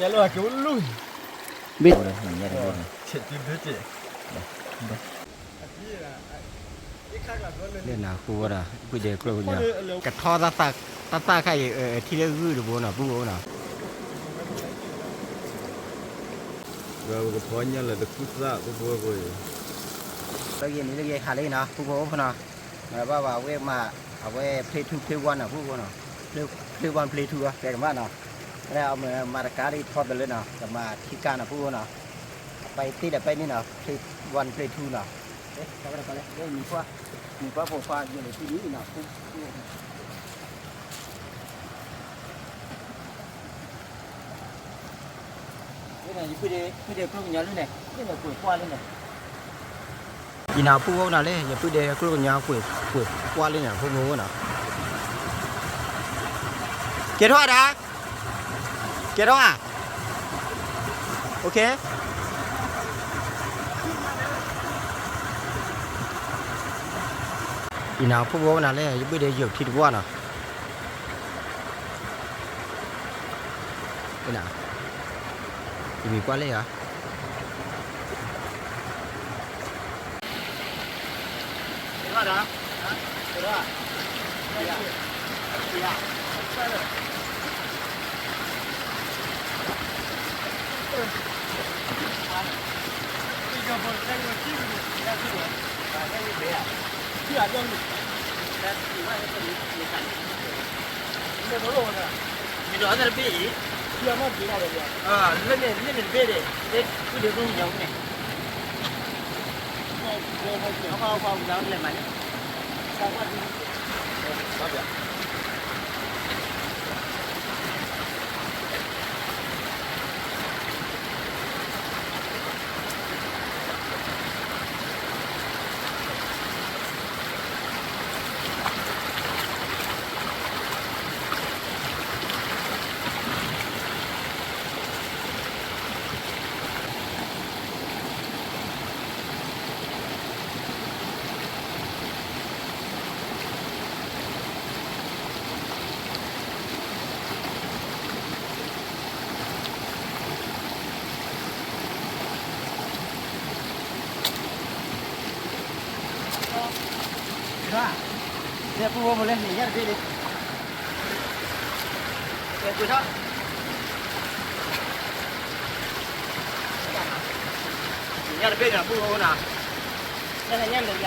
ယလၢကအိၣ်လူၢ်, ဘ့ၣ်, လၢနၤဃိဝဲဒၣ် ပုၢ်ဒဲးကျိၣ်ကညီ, ကထီၣ်တၢ်သၣ်ခါအံၤ ထံလၢဂုၢ်တဘိနီၤ ပုၢ်ဖိနီၤ. ပကဖီညၣ်လၢတခုသၣ် ပုၢ်ဖိဖိအံၤ, လၢဂ့ၤန့ၣ်လၢဂ့ၤဟးလၢနီၤ ပုၢ်ဖိဖိနီၤ. မၤဘၣ်ဘၣ်ဝဲမး အဝဲ play two play one နီၤ ပုၢ်ဖိနီၤ, play one play two တဲကမၣ်နီၤ. အမၤတကါလၢထီတလၢနီၤ ကမၤထံကါနီၤ ပုၢ်ဖိနီၤ. အပၢ်အံၤသ့ဒီးပၢ်န့ၣ်နီၤ play one play two နီၤ. မံၤပှၢ်ဖိခွါယိၤလၢထံဒ်နီၤ ပုၢ်ဖိ ယပုၢ်ဒဲးကျိၣ်ကညီလၢန့ၣ် လၢန့ၣ်ကွဲးကွၢ်လၢန့ၣ်, ယနၤပုၢ်ဝဲနီၤလၢ ယပုၢ်ဒဲးကျိၣ်ကညီကွဲးကွၢ်လၢန့ၣ် ဖိမုၣ်ဝဲနီၤ. ကဲထီၣ်ဒၣ်, ကဲထီၣ်ဧါ, OK. ယနၤဖိမုၣ်ဝဲနီၤလၢ ယပုၢ်ဒဲးယိၤထံတဘိနီၤ. ယမံၤကွၢ်လၢယၤ.ညၣ်တဘ့ၣ်န့ၣ် ပုၢ်အိၣ်နီၤ, ညၣ်ထီနီၤ ပုၢ်အိၣ်နီၤ ညၣ်ထီ, ပုၢ်အိၣ်နီၤ ညၣ်ထီ, တဘ့ၣ်န့ၣ်နီၤ,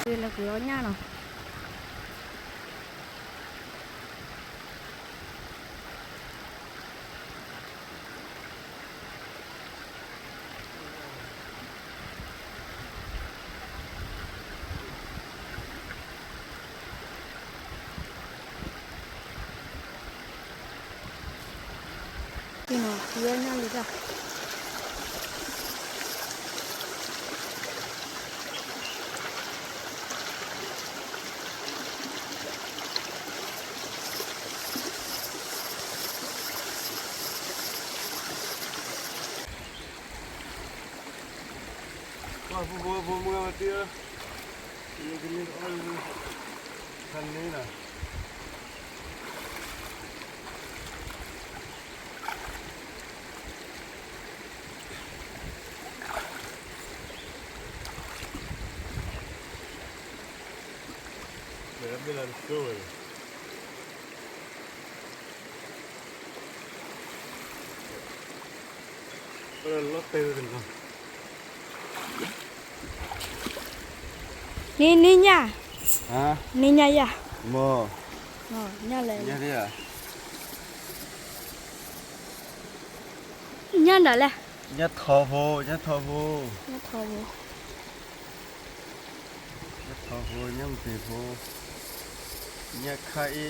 ကဲ လၢကွံာ်အီၣ်ညၣ်နီၤ. ပှၤဖိဖိဖိမုၣ်ဝဲတ့ၢ်, န့ၣ်ကန့ၢ်အီၣ်လၢ, ခါန့ၣ်နီၤ. မ့ၢ်ဘ့ၣ်လီၤတစိၢ်ဝဲန့ၣ်. လီၤတဲာ်ဝဲတနီၤ, နံၤနံၤညါ, နံၤညါယၤ, မ့ၢ်, ညါ, ညါဒၣ်လဲၣ်, ညါထီၣ်ဖိ, ညါထီၣ်ဖိ, ညါထီၣ်ဖိ, ညါထီၣ်ဖိ, ညါမ့ၢ်တ့ၢ်ဖိ, ညါခါအံၤ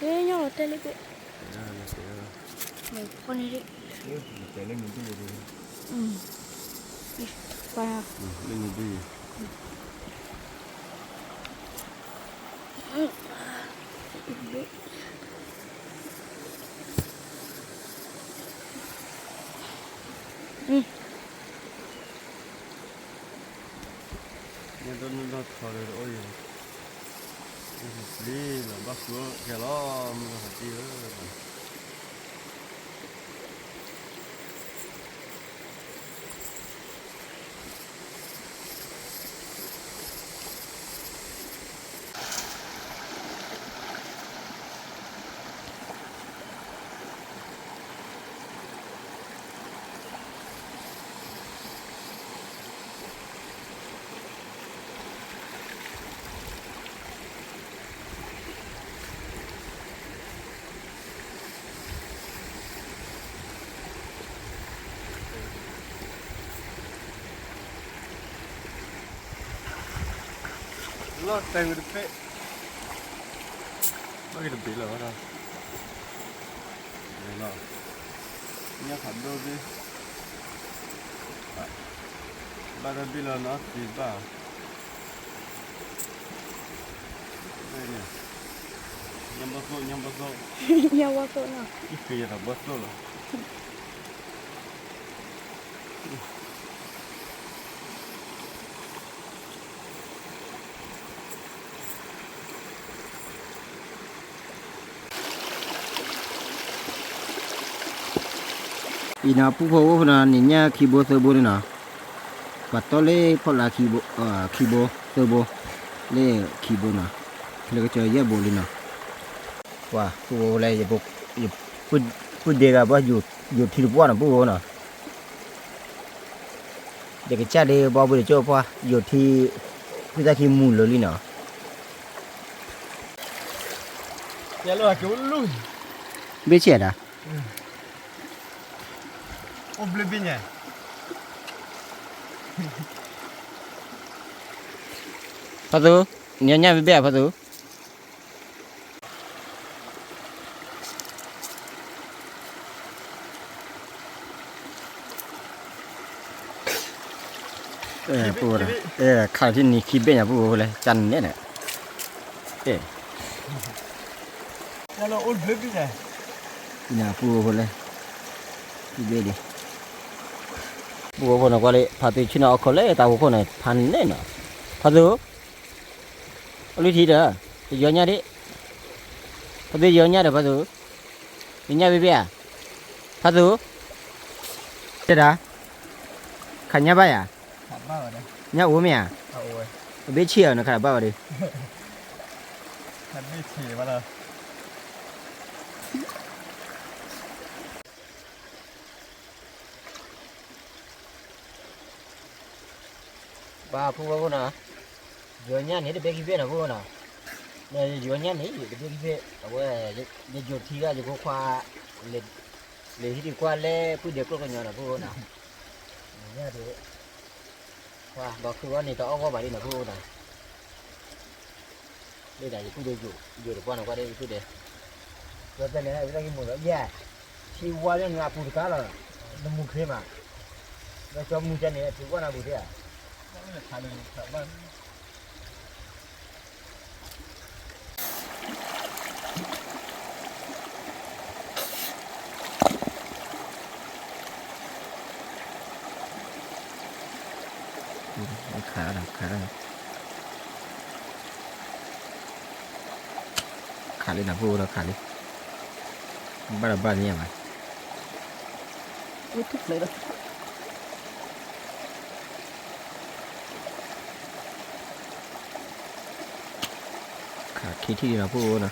ဖဲညါလီၤတဲလၢဘ့ၣ်, ဖီန့ၣ်ဒၣ်, လၢနဒၣ်, ညါဒိၣ်နုၢ်လီၤထီဒီးတအိၣ်အံၤ, ပျံၤလီၤဘၣ်ဃုအီၣ်ကဲလီၤ, မုၢ်လီၤဟးတံၢ်ဧၢ, လီၤတဲာ်ဝဲတဖျၢၣ်, ဘၣ်က့ၤတဘ့ၣ်လီၤဝဲဒၣ်, လီၤ, ညၣ်ဖးဒိၣ်သ့ၣ်, ဘၣ်တၢ်ဘ့ၣ်လီၤနီၤ တဘ့ၣ်ဘၣ်, ညၣ်ဘီၣ်သိၣ်, ညၣ်ဘီၣ်သိၣ်, ညၣ်ဘီၣ်သိၣ်နီၤ, ယဃ့ယၤဒီးဘီၣ်သိၣ်လီၤ. အံၤနီၤ ပူဖိအိၣ်ဖဲနီၤ နံၤညၣ်ခံဘိသၢဘိန့ၣ်နီၤ, ပှၤတီလၢဖီလာ်ခံဘိ, ခံဘိသၢဘိ, လၢခံဘိနီၤ, လၢကစၢၤယဲၢ်ဘိလံနီၤ, ပှၤပူဖိလဲၣ်, ပုၢ်ဒ့ဂၤဘၣ် ယိၤထံတပှၢ်နီၤ ပူဖိနီၤ. ယကစၢ်ဒုးဘီဘုတကၠိၣ်ပှၢ် ယိၤထံ သုတၢ်ခံမူၤလၢာ်လံနီၤ. ဘ့ၣ်ဆံးဒၣ်, အိၣ်ဘျုးဘ့ၣ်ညါ, ဖါသူ, နညၣ်ဘ့ၣ်ဘ့ၣ်ဧါ ဖါသူ. ပူဖိ, ခးထံၣ်နံၤခံဘ့ၣ်ညါ ပူဖိလဲၣ် ကၢ်နဲၣ်န့ၣ်, ပူဖိလဲၣ်, ခံဘ့ၣ်လံ, ပူဖိနီၤ ကွၢ်လံ ဖါသူဆ့ၣ်နီၤအီၣ်ခိၣ်လၢတၢ်ဟူခိၣ်န့ၣ် ဖးနဲၣ်နီၤ, ဖါသူ အိၣ်လံထံဒီး, ယီၤညၣ်ဒံး, ဖါသူယီၤညၣ်ဒီးဖါသူ, နညၣ်ဘ့ၣ်ဘ့ၣ်ဧါ, ဖါသူ, တဲဒၣ်, ခးညၣ်ဘၣ်ယၤ, ညၣ်အိၣ်မ့ၢ်ဧါ, အဘ့ၣ်ဆံးဧါ နခးဘၣ်ဝဲဒီး ဘၣ်ဖုဝဲဖိနီၤ, ယီၤညၣ်န့ၣ် တဘ့ၣ်ခံဘ့ၣ်နီၤ ဖုဝဲနီၤ, ယီၤညၣ်န့ၣ် တဘ့ၣ်ခံဘ့ၣ် အဝဲ ယယိၤထံဂၤ ယဖိခွါ လဲၤဟံးဒံးကွၢ်လၢပုၢ်ဒဲးကျိၣ်ကညီနီၤ ဖုဝဲနီၤ, ညၣ်ဒံး, ပှၤဘၣ်ဃုအီၣ်န့ၣ် တအီၣ်ဂီၢ်ဘၣ်ဒံးနီၤ ဖုဝဲနီၤ. လၢဒၣ်ယပုၢ်ဒဲးယိၤတပှၢ်နီၤ ကွၢ်ဒ်ယပုၢ်ဒဲး, ဒီးတၢ်န့ၣ် ဝဲဒၣ်ကမူၤလီၤယဲၢ်, ထံဝါလၢနွံအပူၤတကါလီၤ, နမူၤချ့မး, ဒီးကၠီမူၤကဲန့ၣ် ထံဝါနွံအပူၤသ့ဧါ. ခးလီၤ ခးလီၤ, ခးလံနီၤ ဖုဝဲဒီးခးလံ, ဘၣ်ဒီးဘၣ်န့ၣ်ဘၣ်, အိၣ်ထူၣ်ဖျဲးဒီး ခံထံၣ်ဒံးနီၤ ပုၢ်ဝဲနီၤ,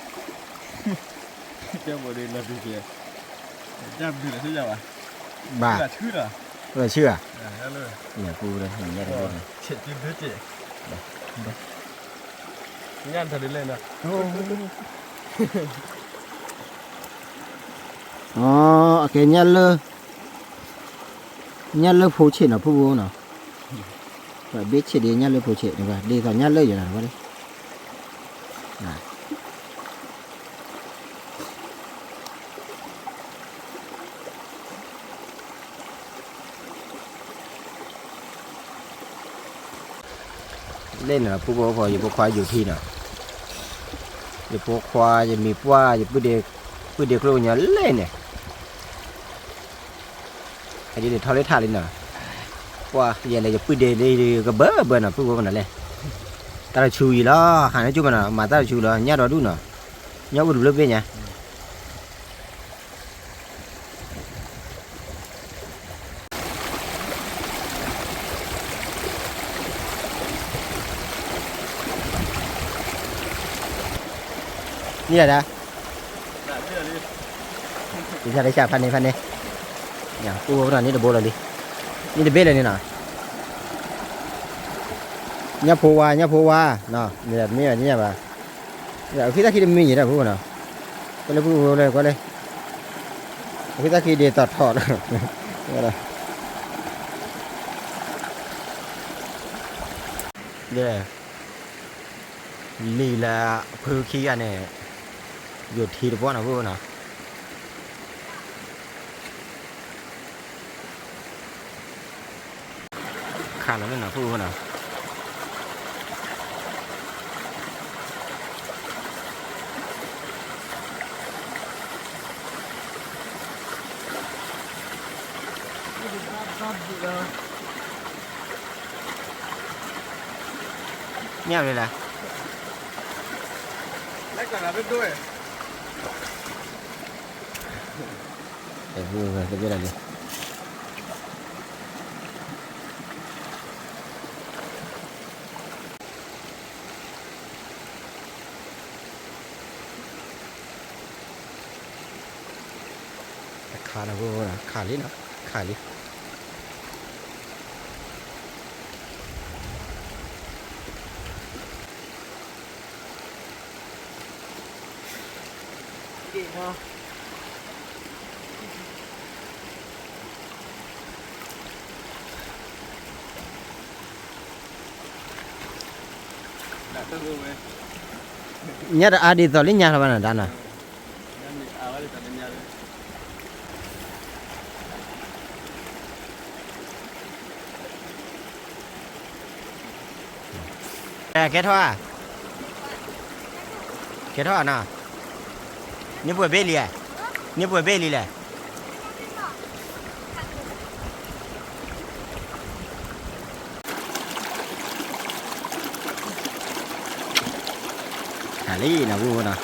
ဘၣ်, ဆူၣ်ဧါ, ညၣ်တဘိန့ၣ်, အကဲ ညၣ်လၢဖိဆ့ၣ်နီၤ ပုၢ်ဝဲနီၤ, ဘၣ်ဘ့ၣ်ဆ့ၣ်ဒ်ညၣ်လၢဖိဆ့ၣ်န့ၣ်ဘၣ် ဒ်သိးညၣ်လၢယဲနီၤ တဝဲလၢ လဲၣ်န့ၣ် ပုၢ်ဖိ ယဖိခွါယိၤထံနီၤ, ယဖိခွါ ယမံၤပှၢ် ယပုၢ်ဒ့ ပုၢ်ဒ့ကျိၣ်ကညီလဲၣ်န့ၣ်, အဒ်န့ၣ်ထီလၢထးလံနီၤ, ပှၢ်ယဲလဲၣ် ယပုၢ်ဒ့လၢကဘၢဘၢနီၤ ပုၢ်ဖိမနုၤလဲၣ်, တၢ်တဆူယံၤလီၤ ဟးန့ၢ်ကၠိမနီၤ မၤတၢ်တဆူလီၤ ညၣ်ဒီဒူၣ်နီၤ, ညၣ်အိၣ်တဘျုးဘ့ၣ်ညါ န့ၣ်ဒၣ်, တၢ်တဆၣ်ဖးန့ၣ်ဖးန့ၣ်, ပူဝဲနီၤန့ၣ်တဘိလီၤလံ, န့ၣ်တဘ့ၣ်လၢာ်န့ၣ်နီၤ, ညၣ်ဖိဝါ ညၣ်ဖိဝါ, မ့ၢ်ဘၣ်, အဃိသတးခံတမ့ၢ်ယဲၢ်တၢ်ဖိနီၤ, ကွၢ်လၢပူဝဲလၢကွၢ်လၢ, အဃိသတးခံဒ်သိးထီၣ်, လံာ်လၢအဖုခံဂၤန့ၣ်, ယိၤထံတပှၢ်နီၤ ပုၢ်ဖိနီၤ, ခးလီၤန့ၣ်နီၤ ပုၢ်ဖိနီၤ. မ့ၢ်ဝဲလဲၣ်, တဘ့ၣ်လီၤလံ. တခါနီၤ ပုၢ်ဖိနီၤ, ခးလံနီၤ, ခးလံ. ညၣ်တအါဒ်သိးလၢညါလီၤဘၣ်နီၤ တၢ်နီၤ. ကဲထီၣ်ဧါ, ကဲထီၣ်ဧါနီၤ, န့ၢ်ပှဲၤဘ့ၣ်လံဧါ, န့ၢ်ပှဲၤဘ့ၣ်လံလဲၣ်. ခးလံနီၤ ပုၢ်ဖိ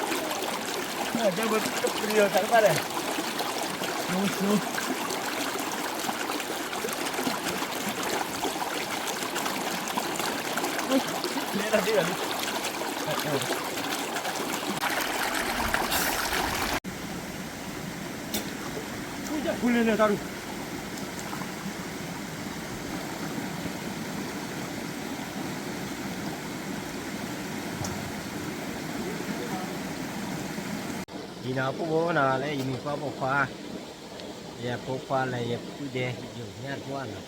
နီၤ. ဒ်နီၤ ပုၢ်ဖိနီၤ လၢယမံၤပှၢ်ဖိခွါ, ယဖိခွါလၢယပုၢ်ဒ့ ယိၤညၣ်တပှၢ်နီၤ,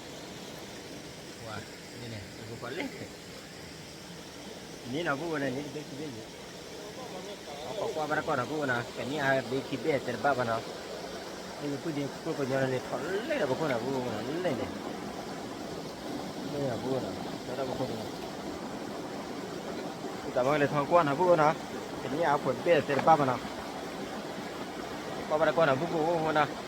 ပှၤန့ၣ်န့ၣ် ယဖိခွါလဲၣ် န့ၣ်နီၤ ပုၢ်ဖိန့ၣ် န့ၣ်တဘ့ၣ်ခံဘ့ၣ်န့ၣ်, အခိးကွၢ်ဘၣ်တၢ်ကီၢ်နီၤ ပုၢ်ဖိနီၤ ကနံၣ်အါဘ့ၣ်ခံဘ့ၣ်တဲတဘၣ်ဘၣ်နီၤ, လၢယပုၢ်ဒ့ကျိၣ်ကညီန့ၣ် ထီၣ်လဲၣ်ဒီးပခိၣ်နီၤ ပုၢ်ဖိနီၤ လဲၣ်န့ၣ်, လဲၣ်နီၤ ပုၢ်ဖိနီၤ ထီၣ်ဒီးပခိၣ်န့ၣ်, တၢ်ဘၣ်ကလဲၤထီၣ်ကွၢ်နီၤ ပုၢ်ဖိနီၤ, ကနံၣ်အါပှဲၤဘ့ၣ်တဲတဘၣ်ဘၣ်နီၤ, ကွၢ်ဘၣ်တၢ်ကီၢ်နီၤ ပုၢ်ဖိနီၤ.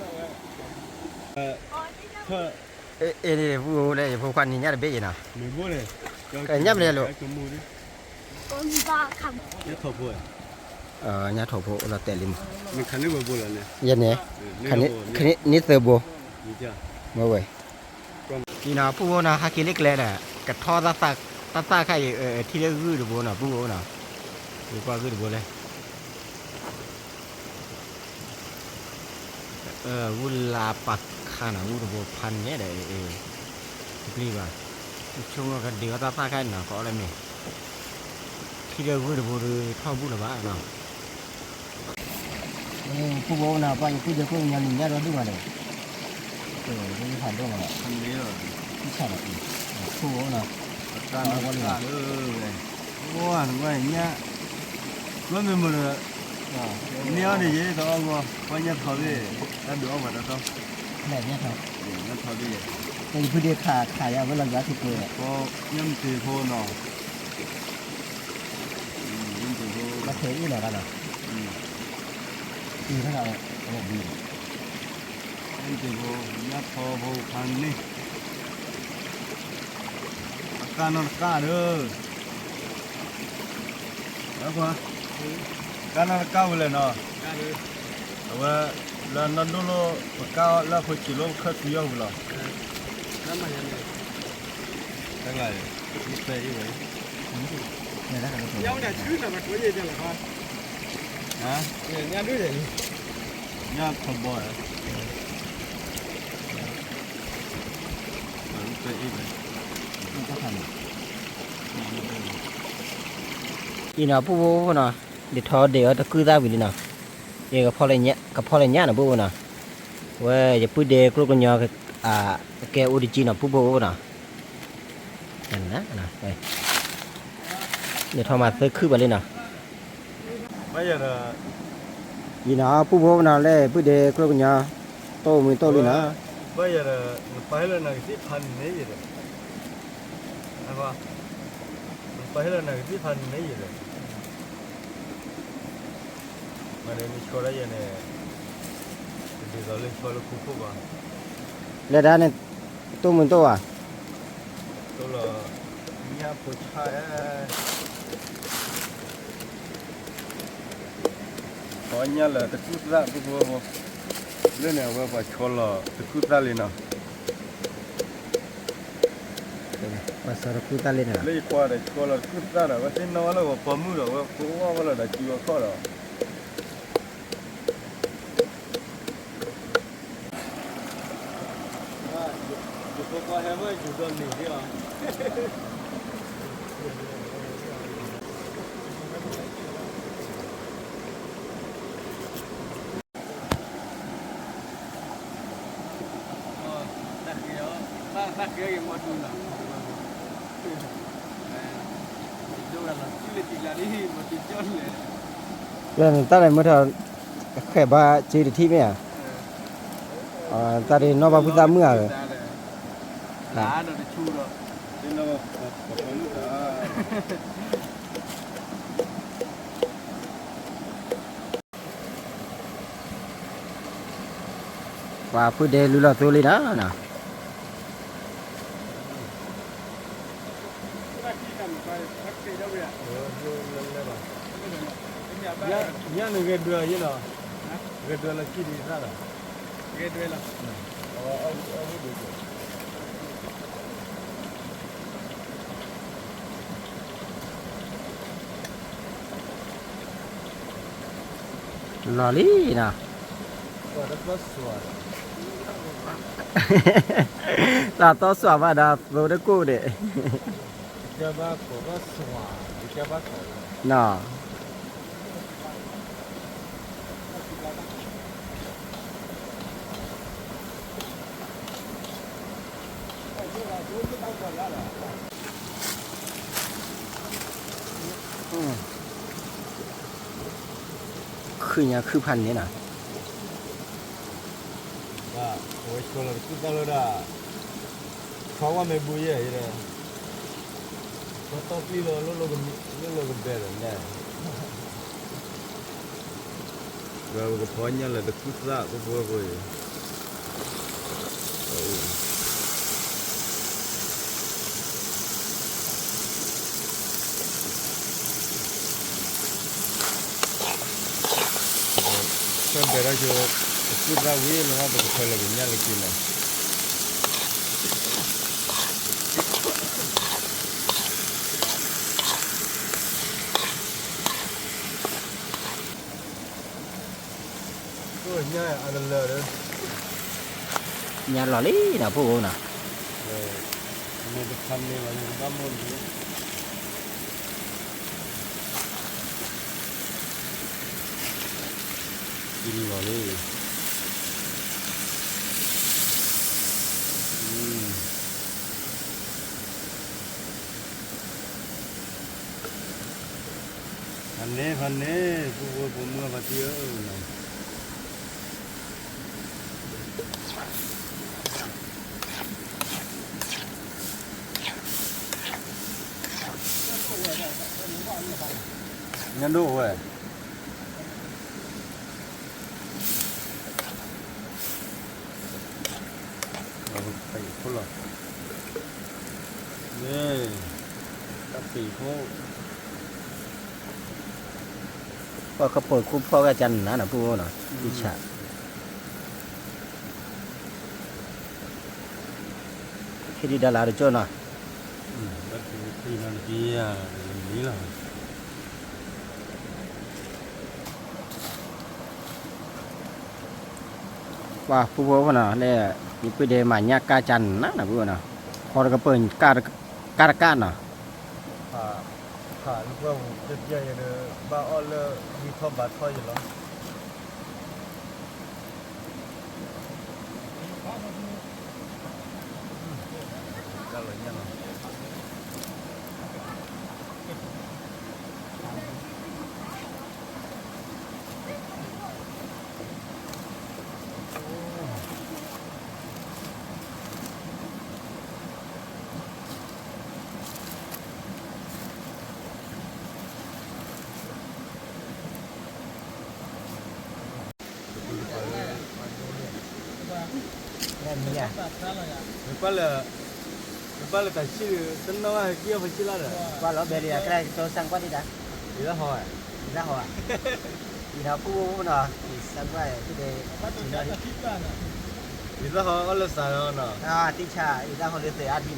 အဲ ပူဖိလၢ ယဖိခွါန့ၣ်ညၣ်တဘ့ၣ်ယဲနီၤ, ညၣ်မနုၤလဲၣ်, ညၣ်ထိးဖိအိၣ်လီၤတဲာ်လံမး, ယန့ၣ် န့ၢ်သၢဘိ, မ့ၢ်ဝဲ အံၤနီၤ ပူဖိနီၤ ဟဲက့ၤလၢကျဲဒီး ကထီၣ်တၢ်သၣ်ခါအံၤ ထံၣ်လၢဂုၢ်တဘိနီၤ ပူဖိနီၤ, ယကွၢ်ဂုၢ်တဘိလဲၣ်, ဂုၢ်လါပာ်ခါနီၤ ဂုၢ်တဘိဖးနဲဒီး တပျံၤဘၣ်, ဆိကမိၣ်ကဒုးအီၣ်တၢ်သၣ်ခါအံၤနီၤ ကအီၣ်လၢမ့ၢ် ထံၣ်လၢဂုၢ်တဘိဒီးထီၣ်ဘူၣ်လၢၤဘၣ်နီၤ. ပူဖိနီၤ ပှၤယပုၢ်ဒဲးခိၣ်ကညီန့ၣ် ညၣ်ဒီဒူၣ်မးဒီး ဖးဒိၣ်မး, ဖးဒိၣ်မး, ပူဖိနီၤ တၢ်ဝဲလၢ ဝဲ ညၣ် ကွၢ်မ့ၢ်မ့ၢ်ဒီး မ့ၢ်အီၣ်န့ၣ်ယဲတအီၣ်ဂီၢ် ပှၤညၣ်ထီဘ့ၣ် တၢ်ဒုးအီၣ်ပှၤတတီၢ် ညၣ်ထီဘ့ၣ် ယပုၢ်ဒဲးခးခးယၤဝဲလီၤယွၤထံကျိဒီး ညၣ်မတ့ၤဖိနီၤ ညၣ်မတ့ၤဖိ ညၣ်မတ့ၤဖိ ညၣ်ထီဖိဖးန့ၣ် အကါနီၢ်တကါဒီး ကါနီၢ်တကါဝဲလဲၣ်နီၤ, အဝဲ လၢနီၢ်ဒိၣ်လိၣ် ပကါလၢအဖိဆံးလိၣ် ပခၢၣ်သံအီၣ်ဝံၤလီၤ, တဂၤ ဖဲအံၤဝဲ ညၣ်ထီဘီ အံၤနီၤ ပူဖိနီၤ, ဒ်ထီဒဲးအီၤတကုၢ်သၣ်ဝံၤလံနီၤ, ယကဖီလၢညၣ်နီၤ ပူဖိနီၤ, ဝဲယပုၢ်ဒဲးကျိကညီ ကဲအိၣ်တကံနီၤ ပူဖိနီၤ, ဒ်ထီမၤသၢခုၣ်ဘၣ်လံနီၤ. ယံၤနီၤ ပူဖိနီၤ လၢပုၢ်ဒဲးကျိကညီ တိၢ်မုၢ်တိၢ်လံနီၤ, ဘၣ်ယၤဒီး နပာ်ဟဲလၢနကသံၣ်ဖးန့ၣ်ယဲဒီး နပာ်ဟဲလၢနကသံၣ်ဖးန့ၣ်ယဲဒီး မ့ၢ်ဒီးနဆီဒၣ်ယဲန့ၣ် တဒ်သိးလၢဆီလၢခိခိၣ်ဘၣ်, လၢဒၣ်န့ၣ် တိၢ်မုၢ်တိၢ်ဘၣ်, တိၢ်လီၤ ညၣ်ဖိဆၣ် ပှၤညၣ်လၢတကုၢ်သၣ်ပူဖိ, လၢန့ၣ်အဝဲပှၤဆီလီၤတကုၢ်သၣ်လံနီၤ, ပှၤဆီတကုၢ်သၣ်လံနီၤ, လၢယခွါဒီးဆီလီၤတကုၢ်သၣ်ဒီး အဝဲသ့ၣ်နီၣ်ဝဲလၢဂီၤပီမုၢ်ဒီး အဝဲကိးဝဲလီၤဒီးစုဝဲခီၣ်ဒီး ယဖိခွါဟဲဝဲယူၤဒီးန့ၣ်ဒ်အီၤ တၢ်ဃ့အီၤ တၢ်ဃ့အီၤက့ၤမီၢ်တူၢ်နီၤ, ဒိၣ်ဂၤလီၤစုလၢတံၢ်လၢ်ဒ်မီၢ်တူၢ်ကၠီၣ်လဲၣ်, လၢန့ၣ်တၢ်န့ၣ်မ့ၢ်ထီၣ် ဃဲးဘါစ့တထံၣ်မ့ၢ်ဧါ, တၢ်ဒ်နီၢ်ဘၣ်ဖုသၣ်မုၣ်ဧါ, ဒီးတဆူဒီး ပှၤပုၢ်ဒဲလူလီၤသိလံနီၤ, ညၣ်န့ၣ်ဂဲၤဒွဲၣ်အီၤယဲနီၤ, ဂဲၤဒွဲၣ်လီၤခံဒံးသၣ်လီၤ, ဂဲၤဒွဲၣ်လီၤ လီၤလံနီၤ, တၢ်တီစွၤဘၣ်ဒီးသိတကိၣ်န့ၣ်, နီၤ ခုၣ်ညါခုၣ်ဖးန့ၣ်နီၤ, အဝဲဆိလီၤတကုၢ်သၣ်လၢဒၣ်, ဆီဝဲမ့ၢ်ဘုယဲၢ်ဒီး, ဆီတီၢ်ပျံၤလီၤ လိၣ်လိာ်ကဘဲၣ်ဒီးလဲၣ်, ဝဲပကဖီညၣ်လၢတကုၢ်သၣ်ဖိဖိအံၤ, ဖဲဘဲၣ်ထီၣ်ကၠိ ပကူၣ်သၣ်ဝံၤလီၤ ပကဖဲလၢကညၣ်လၢခံန့ၣ် ညၣ်လီၤလံနီၤ ဖိၣ်ဖိနီၤ, မ့ၢ်တခါမ့ၢ်ဘၣ် ယကဘၣ်မိၢ်လံ လီၤလံ ဖးန့ၣ် ဖးန့ၣ် ပုၢ်ဖိဖိမုၣ်ဖိတံၢ်ဧၢနီၤ, ညၣ်ဒိၣ်ဝဲ ပ့ၤဖိလီၤ, တၢ်ပ့ၤဖိ, ပှၤကပၢၤခိၣ်ဖီၣ်ဂၤကၢ်နးနီၤ ပုၢ်ဖိနီၤ, တံၢ်ဆး ဟ့ၣ်ဒံးဒၣ်လၢတကၠိၢ်နီၤ, ဘၣ်တံၢ်နီၤတက့ၢ်, လီၤ ပှၤပုၢ်ဖိဖိနီၤ လၢ ယပုၢ်ဒ့မၤညၣ်ကၢ်ကၢ်နးနီၤ ပုၢ်ဖိနီၤ, ခီတကပၢၤ ကၢ်တကၢ်နီၤ, ဖးလၢပှၢ်ပူၤပျဲၢ်ပျဲၢ်ယဲဒီး ဘၣ်အီၣ်လၢဂံၢ်ထီၣ်ဘါထီၣ်ယဲလီၤ. နပၢ်လၢ နပၢ်လၢတၢ်ဆံၣ် တနီၣ်ဘၣ်ဟဲက့ၤအီၣ်ဖဲဆံၣ်လါဒီး ကွၢ်လီၤဘဲလံ ကစၢ်ကတိၤစၢ်ကွၢ်ဒံးဒၣ် ယတၢ်ဟီဧါ ယတၢ်ဟီဧါ အံၤနီၤ ပုၢ်ဖိဖိနီၤ အံၤစၢ်ကွၢ် ယတၢ်ဟီအီၣ်လၢစးနီၤ တံၢ်ဆး ယတၢ်ဟီလၢသၢ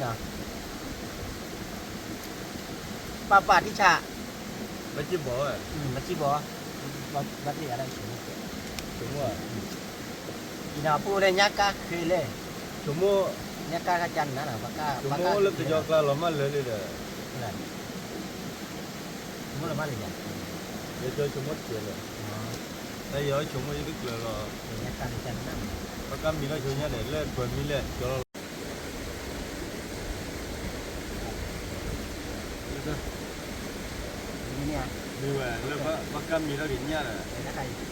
အါထံနီၤ ပၢ်ပၢ်တံၢ်ဆး ဘၣ်စံၣ်ဘီၣ်ဝဲ ဘၣ်စံၣ်ဘီၣ် ဘၣ်တ့ၢ်အါဒၣ်ဆိမိၣ် ဆိမိၣ် အံၤနီၤ ပုၢ်ဖိန့ၣ်ညါကါဃ့လဲၣ် ဆိမိၣ် ညါကါကၢ်နးနီၤ ဆိမိၣ်လၢပယီၤကျါလီၤမၢ်လၢာ်လံဒီး ဆိမိၣ်လီၤမၢ်လၢာ်ယၤ ယဆိမိၣ်တကဲးလၢာ် တၢ်ယီၤဆိမိၣ်ယတကျၢၤလီၤ ဘၣ်ကါမံၤထီၣ်ဆိညါဒီး လၢပှၤမံၤလဲၣ် ကၠီလီၤ မ့ၢ်ဝဲ လၢဘၣ်ကါမံၤထီၣ်က့ၤညၣ်ဒီး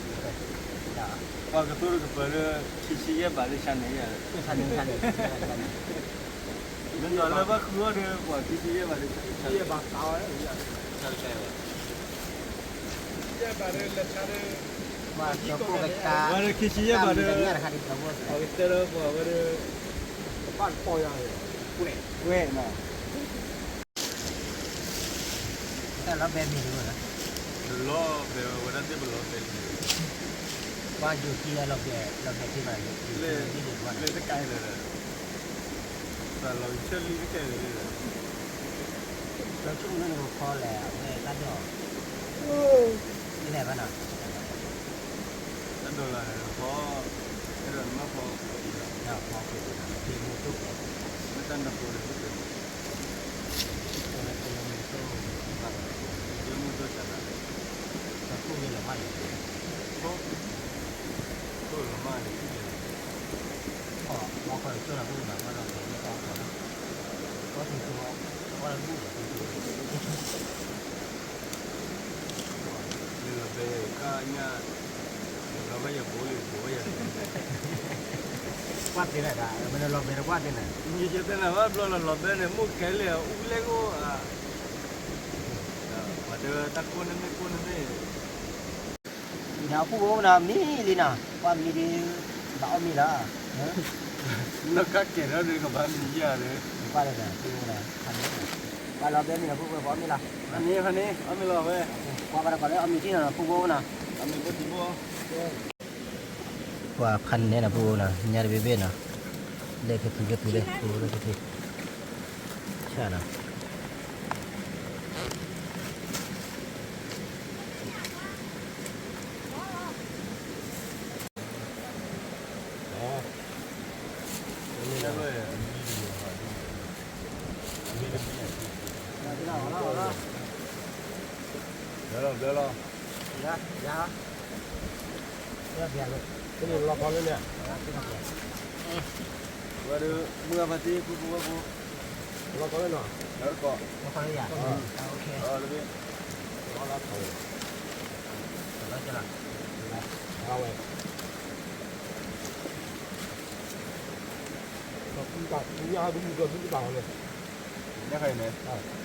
ပှၤကသိၣ်တကပၤလၢ ခံဆံယဲၢ်ဘးလၢဆါန့ၣ် မ့ၢ်ဒီးလၢဘၣ်ဃုအီၣ်ဒီး ပှၤခံဆံယဲၢ်ဘးလၢဆါန့ၣ် ပှၤဒီးခံဆံယဲၢ်ဘးဒီး ပှၤကတဲဒီးပှၤဝဲဒီး ကဘၣ်တပီၢ်ယၤ ဝဲနီၤ တၢ်လီၤဘဲမံၤတဝဲလီၤ လီၤဘဲဝဲဒၣ်သ့ၣ်ပလီၤဘဲလံ ပှၤယိၤခံလီၤဘဲ လီၤဘဲသ့ၣ်ဘၣ် လၢတကါလၢာ်ဒီး တၢ်လီၤကဆၢလံတကါလၢာ်ဒီး လီၤဆူၣ်မုၢ်နုာ်ဖီလဲၣ် အဝဲတၢ်ဒိၣ် လဲၣ်ဘၣ်နီၤ တၢ်ဒိၣ်လၢဖီ အဲၣ်ဒိးနမၢ်ဖီ ဖီ ဖီ ဖီ မ့ၢ်တၢ်နၢ်ဖိဒီး ယမူဒိၣ်စၢ်သး တၢ်ခိၣ်လီၤမၢ်န့ၣ် ခိၣ်လီၤမၢ်န့ၣ် လၢလီၤဘဲယကါညၣ် လီၤဘဲယဘိလံ ဘိယ ကွၢ်သ့နၤဒၣ် မ့ၢ်လီၤဘဲတကွၢ်သ့နၤ ယတဲနၤဘၣ်ဘျီလီၤ လီၤဘဲန့ၣ် မိၢ်ကဲလံ အူလဲၣ်ဂိၢ် ပှၤတဲတၢ်ကိၢ်န့ၣ်မ့ၢ်ကိၢ်န့ၣ်မ့ၢ် အံၤနီၤ ပုၢ်ဖိနီၤ မံလံနီၤ ပှၤမံဒုး ဘၣ်အီၣ်မ့ၤလီၤ နီၢ်ကါကဲၤထီၣ်ဒုးကဘၣ်မံယၤဒီး ပှၤလီၤဘဲမံနီၤ ပုၢ်ဖိ ပှၤအီၣ်မ့ၤလီၤ ဖဲန့ၣ် ဖဲန့ၣ် အီၣ်မ့ၤလီၤဝဲ ကွၢ်ဘၣ်တကီးလၢအီၣ်မ့ၤထံၣ်နီၤ ပုၢ်ဖိနီၤ အီၣ်မ့ၤဘိတံၢ်ဘိ ပှၤဖးနဲနီၤ ပူၤနီၤ ညါတဘ့ၣ်ဘ့ၣ်နီၤ, လဲၤကဖုကဖုလဲၣ် ပူၤလၢကဖု ဆၣ်နီၤ. ဘျီလီၤ ဘျီလီၤ. လီၤကီလၢန့ၣ်, ဝဲဒၣ် မုၢ်အဖါတံၢ် ဖုဖုဝဲၢ်ဖိ, လီၤကီလၢနီၤ, လီၤကီ, လီၤကီလၢယၤ, လီၤကီလၢဘ့ၣ်, လီၤလီၤ, လီၤဝဲ, ညါခါအံၤန့ၣ်, ဘျီလီၤနီၤ, ဘျီ က့ၤလ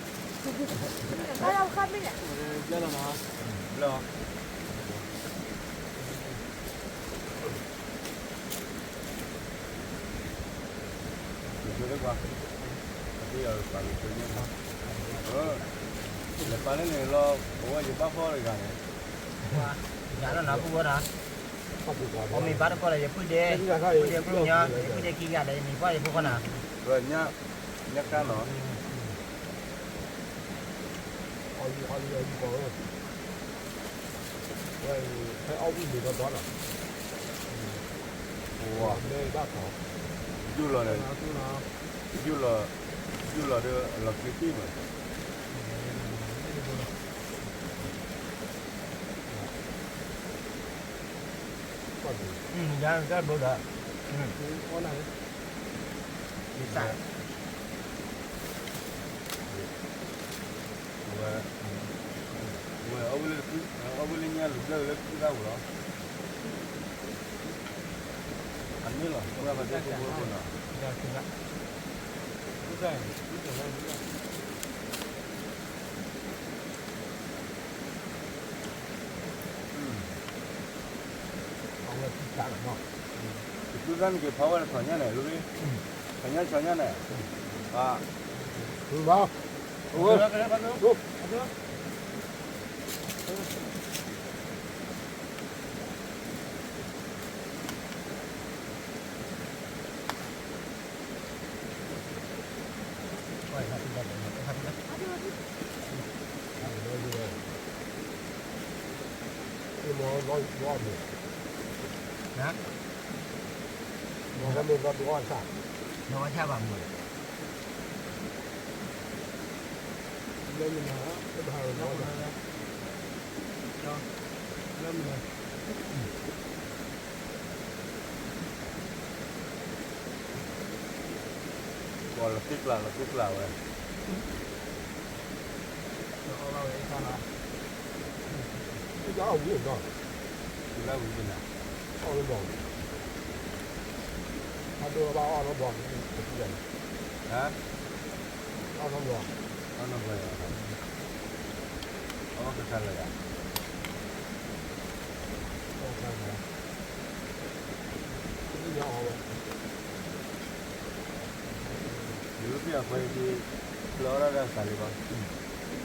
ၢကွၢ်, အသ့ၣ်ယီၤပာ်က့ၤက့ၤန့ၣ်, လဲၤပာ်လၢန့ၣ်လီၤ အဝဲယဘၣ်ဖီၣ်တဂၤန့ၣ်, ယၤလီၤနီၤ ပူၤဝဲနီၤ, အမ့ၢ်ဘၣ်တကီၢ်ဒီး ယပုၢ်ဒဲ, ပုၢ်ဒဲကရူၢ်ညီ, ယပုၢ်ဒဲခံဂၤဒီး ယမ့ၢ်ပှၢ်ယဖိဃီနီၤ, ညါကါနီၤ, အီၣ်လံ အီၣ်လံ အီၣ်လံ ကီးဧၢ, ဝဲအံၤ ဖဲအီၣ်ဝံၣ်န့ၣ်ဒီးဒီးနီၤ, မ့ၢ်ဘၣ်ခီ, ယူၢ်လီၤဒီး, ယူၢ်လီၤ, ယူၢ်လီၤဒီး အလီၤချ့တ့ၢ်မး, ယၤတၢ်ဘိဒီး, ယသး ဝဲ, ဝဲအီၣ်ဝံၣ်လၢ, အီၣ်ဝံၣ်လၢညါလူၤဘျၢၣ်လၢခုၣ်တၢ်ပူၤလီၤ, အန့ၣ်လီၤ မုၢ်အဖါတံၢ် ဖုဖုဝဲၢ်ဖိနီၤ. အဝဲသံတၢ်လီၤနီၤ, တသူတၢ်န့ၣ်က့ၤဖီဝဲလၢထီၣ်ညါန့ၣ် လူၤ, ထီၣ်ညါဆီညါန့ၣ်, အ, အ, ပှၤလီၤသံကျါ လီၤသံကျါဝဲ, အီၣ်ဝံၤဒီး, အီၣ်လၢဘီ, အဒိဘၣ်အီၣ်လၢဘီ, ဟါ, အီၣ်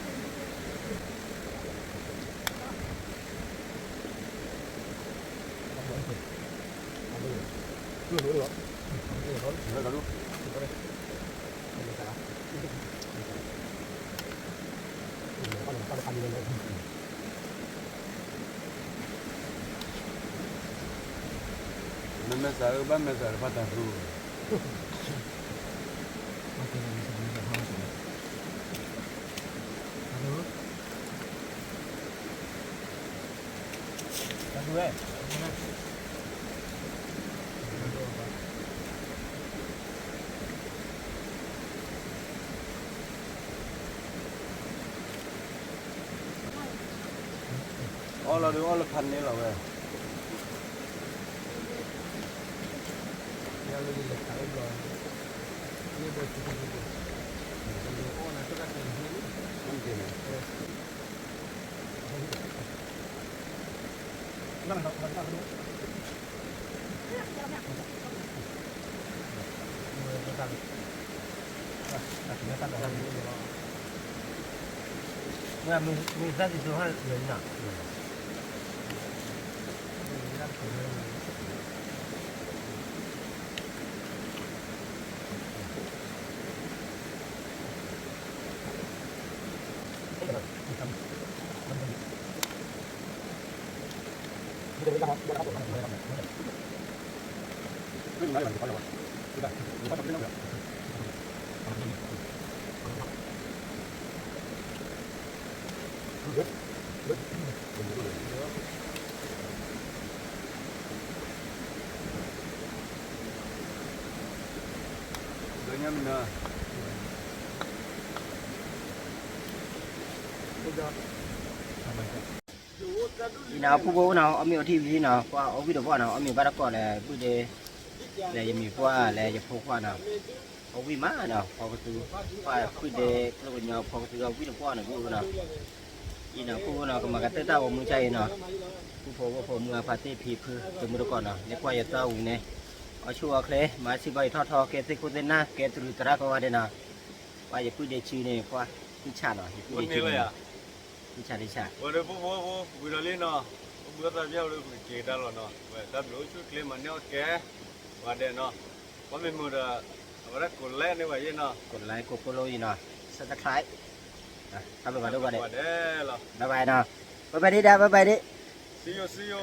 လၢဘီ, အီၣ်လၢဘီ, အီၣ်ကစၢ်လၢယၤ, အီၣ်ကစၢ်လၢယၤ, ယသ့ၣ်ညါအီၣ်ဝဲ, ယသ့ၣ်အီၣ်ခွဲးဒံး, လၢအီၣ်ဒၣ်တၢ်သးလံဘၣ်. နမဲာ်သၣ်အၢ ဘၣ်မဲာ်သၣ်တဖၣ်တၢ်သူ, အီၣ်လီၤဒုး အီၣ်လၢဖးန့ၣ်လီၤဝဲ, မ့ၢ်သၣ်သ့ၣ်တိၤဟီၣ်လၢာ်လံနီၤ, မ့ၢ်သၣ်သ့ၣ်တိၤလၢာ်လံနီၤ, အံၤနီၤ ဖုဖိအိၣ်နီၤ အီၣ်မ့ၤအီထံဝံၤနီၤ ပှၤအီၣ်ဝံၣ်တပှၢ်နီၤ အီၣ်မ့ၤဘၣ်တကိးဒီး ပုၢ်ဒ့ ဒီးယမံၤပှၢ်လၢယဖိခွါနီၤ အီၣ်ဝံၣ်မးနီၤ ဖီကသူ ပှၤပုၢ်ဒ့ ကျိကညီ ဖီကသူအီၣ်ဝံၣ်တပှၢ်နီၤ ပုၢ်အိၣ်နီၤ အံၤနီၤ ဖုအိၣ်နီၤ ကမၤကတၢၢ်တၢ်ဂီၤမူကါအံၤနီၤ ဖုဖိဝဲၢ်ဖိမုၢ်အဖါတ့ၢ်ဖံဖု တမုၢ်တကိးနီၤ လၢကွၢ်ယတၢ်အူန့ၣ် အီၣ်ဆူၣ်အီၣ်ချ့ မၤစံၣ်ဘီယထီၣ်ထီ ကဲသ့ၣ်ခိၣ်သ့ၣ်နၢ် ကဲတရူးသရၣ်ကိးဂၤဒဲးနီၤ ပှၤယပုၢ်ဒ့စုန့ၣ် ပှၤ သံဆးနီၤ ယပုၢ်ဒ့စုန့ၣ် သံဆးသံဆး ဝဲဒီးဖုဖိဖိ ဝံၤဒီးလံနီၤ ပဘုသးပျၢ်ဝဲက့ၤကဒါလီၤနီၤ ဝဲတၢ်ဘျုးအိၣ်ဆူၣ်ချ့မၤန့ၢ်အီၣ်ကဲ ပှၤဒဲးနီၤ ပှၤမ့ၢ်မုာ်ဒီး အဝဲဒၣ်ကိးlikeန့ၢ်ဝဲယဲနီၤ ကိးlikeကိးfollowယဲနီၤ subscribe တၢ်ဘျုးဘၣ်ဒိၣ်ဘၣ်ဒဲး ဘၣ်ဘၣ်နီၤ bye bye ဒ့ဒၣ် bye bye ဒ့ see you see you